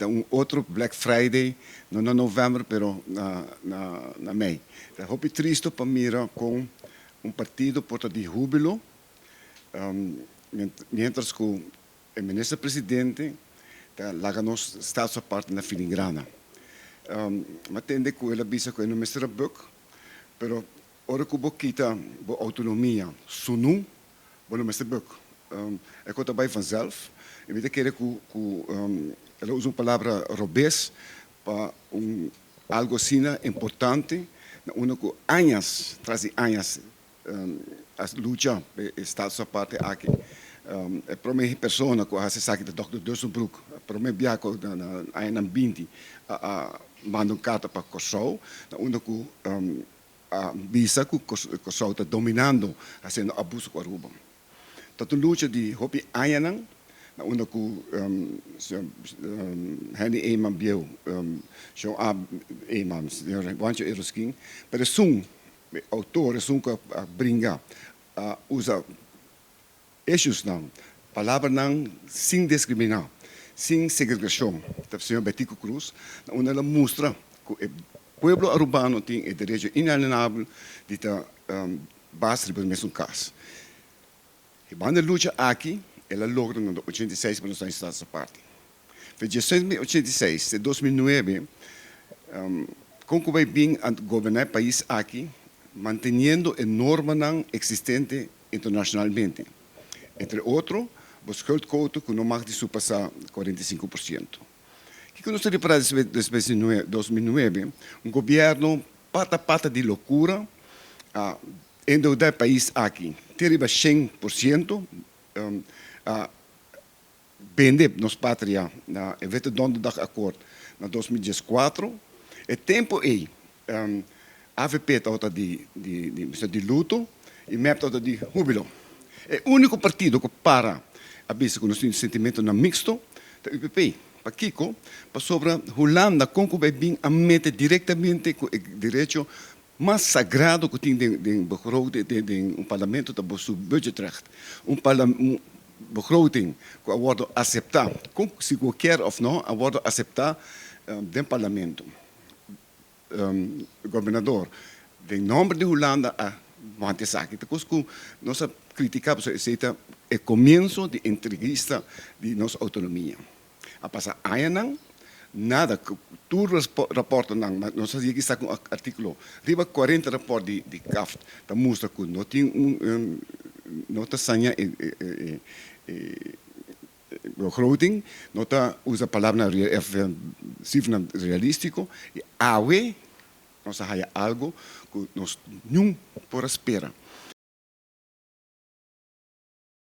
un otro Black Friday, no na november, pero na mei. Ta hopi tristo pa mira con un partido por ta di hubilo, mientras cu e minister presidente ta laga nos Status Aparte na filigrana. M'a tende cu el a bisa cu e no mester a buk, pero ora cu bo kita bo autonomia sunu, bo no mester buk. E cos ta bay vanzelf y mi ta kere cu el a usa un palabra robes pa un algo asina importante na unda cu añas tras di añas a lucha pa e Status Aparte aki. E prome persona cu a haci esaki ta Dòkter Dussenbroek. E prome biaha cu na añanan 20 a manda un carta pa Corsou na unda cu a bisa cu Corsou ta dominando haciendo abuso cu Aruba. Ta un lucha di hopi añanan na unda cu señor Henny Eman bieu, señor A. Eman, señor Juancho Eroskin, pero esun autor, esun cu a bringa, a usa issuesnan, palabranan sin discrimina, sin segregacion, ta señor Betico Croes, na unda el a mustra cu e pueblo Arubano tin e derecho inalienabel di ta bas riba e mesun cas. E banda lucha aki el a logra na 86 pa nos ta Status Aparte. Fe 1986 te 2009, con cu bay bin a goberna e pais aki manteniendo e normanan existente internacionalmente. Entre otro, bo schuldquote cu no mag di surpasa 45%. Kico nos ta ripara despues di 2009? Un gobierno pata pata di locura a endeuda e pais aki te riba 100%, a bende nos patria na e Witte Donderdag Akkoord na 2014. E tempo ey AVP tabata di luto y MEP tabata di hubilo. E unico partido cu para a bisa cu nos tin sentimentonan mixto ta UPP. Pakico? Pasobra Hulanda con cu bay bin a mete directamente cu e derecho mas sagrado cu tin den begroting, den un parlamento ta bo su budgetrecht. Un begroting cu a wordo acepta, con si cu kier of no, a wordo acepta den parlamento. Gobernador den nomber di Hulanda a wanta esaki. Ta cos cu nos a critica pasobra esey ta e comienzo di entrevista di nos autonomia. A pasa añanan, nada, tur raportonan, nos a yega sa cu un articulo riba 40 raport di CAFT ta mustra cu no tin un, no ta saña e begroting, no ta usa palabranan, cifranan realistico y awe nos a haya algo cu nos nun por a spera.